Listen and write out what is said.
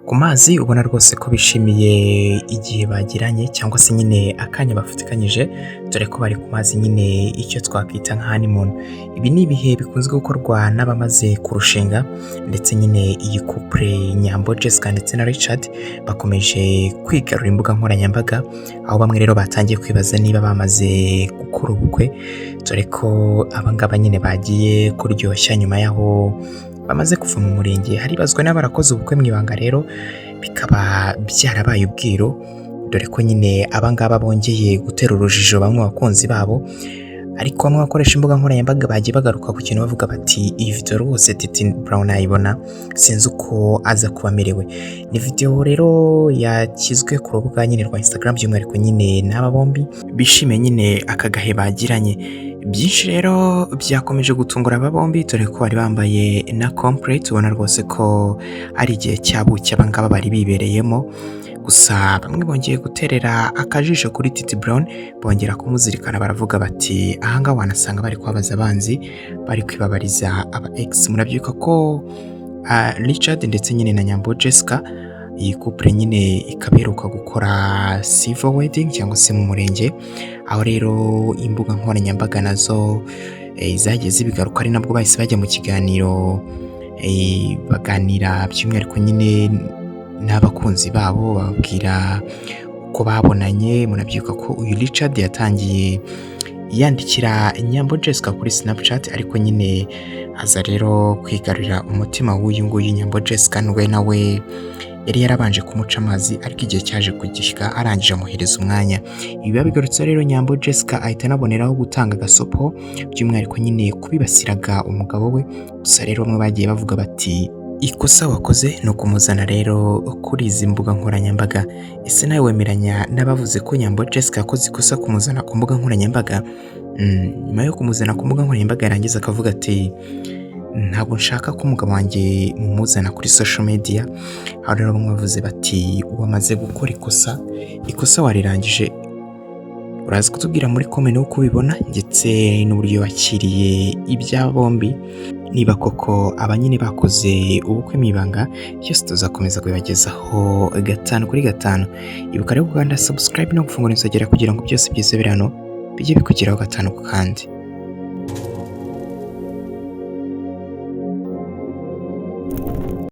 Ku mazi ubona rwose ko bishimiye igihe bagiranye cyangwa se nyine akanya bafatikanyije, dore ko bari ku mazi nyine, icyo twakwita nka honeymoon. Ibi ni ibihe bikunze gukorwa n'abamaze kurushinga, ndetse nyine iyi couple Nyambo Jessica ndetse na Richard bakomeje kwigarurira imbuga nkoranyambaga, aho bamwe rero batangiye kwibaza niba bamaze gukora ubukwe, dore ko abangaba nyine bagiye kuryoshya nyuma y'aho bamaze kuva mu murenge. Haribazwa niba barakoze ubukwe mu ibanga, rero bikaba byarabaye ubwiru, dore ko nyine abangaba bongeye gutera urujijo bamwe mu bakunzi babo. Ariko bamwe bakoresha imbuga nkoranyambaga bagiye bagaruka ku kintu bavuga bati: "Iyi video rwose Titi Brown nayibona sinzi uko aza kuba amerewe." Ni video rero yashyizwe ku rubuga nyine rwa Instagram, by'umwihariko nyine n'aba bombi bishimiye nyine aka gahe bagiranye. Byinshi rero byakomeje gutungura aba bombi, dore ko bari bambaye na complete, ubona rwose ko ari igihe cyabuki abangaba bari bibereyemo. Gusa bamwe bongeye guterera akajisho kuri Titi Brown, bongera kumuzirikana, baravuga bati: "Ahangaha wanasanga bari kubabaza abanzi, bari kwibabariza aba ex." Murabyibuka ko Richard ndetse nyine na Nyambo Jessica, iyi couple nyine ikaba iheruka gukora civil wedding cyangwa se mu murenge, aho rero imbuga nkoranyambaga nazo zagiye zibigaruka, ari nabwo bahise bajya mu kiganiro baganira by'umwihariko nyine n'abakunzi babo, bababwira uko babonanye. Murabyibuka ko uyu Richard yatangiye yandikira Nyambo Jessica kuri Snapchat, ariko nyine aza rero kwigarurira umutima w'uyu nguyu Nyambo Jessica, we nawe yari yarabanje kumuca amazi, ariko igihe cyaje kugishyika arangije amuhereza umwanya. Ibi biba bigarutse rero, Nyambo Jessica ahita anaboneraho gutanga agasopo, by'umwihariko nyine kubibasiraga umugabo we. Gusa rero bamwe bagiye bavuga bati: "Ikosa wakoze ni ukumuzana rero kuri izi mbuga nkoranyambaga." Ese nawe wemeranya n'abavuze ko Nyambo Jessica yakoze ikosa kumuzana ku mbuga nkoranyambaga? Nyuma yo kumuzana ku mbuga nkoranyambaga, yarangiza akavuga ati: "Ntabwo nshaka ko umugabo wanjye mumuzana kuri social media." Aho rero bamwe bavuze bati: "Wamaze gukora ikosa, ikosa warirangije." Uraza kutubwira muri comment uko ubibona ndetse n'uburyo wakiriye ibya bombi, niba koko aba nyine bakoze ubukwe mu ibanga. Byose tuzakomeza kubibagezaho gatanu kuri gatanu. Ibuka rero gukanda subscribe no gufungura inzogera kugira ngo byose byiza biri hano bijye bikugeraho gatanu ku kandi.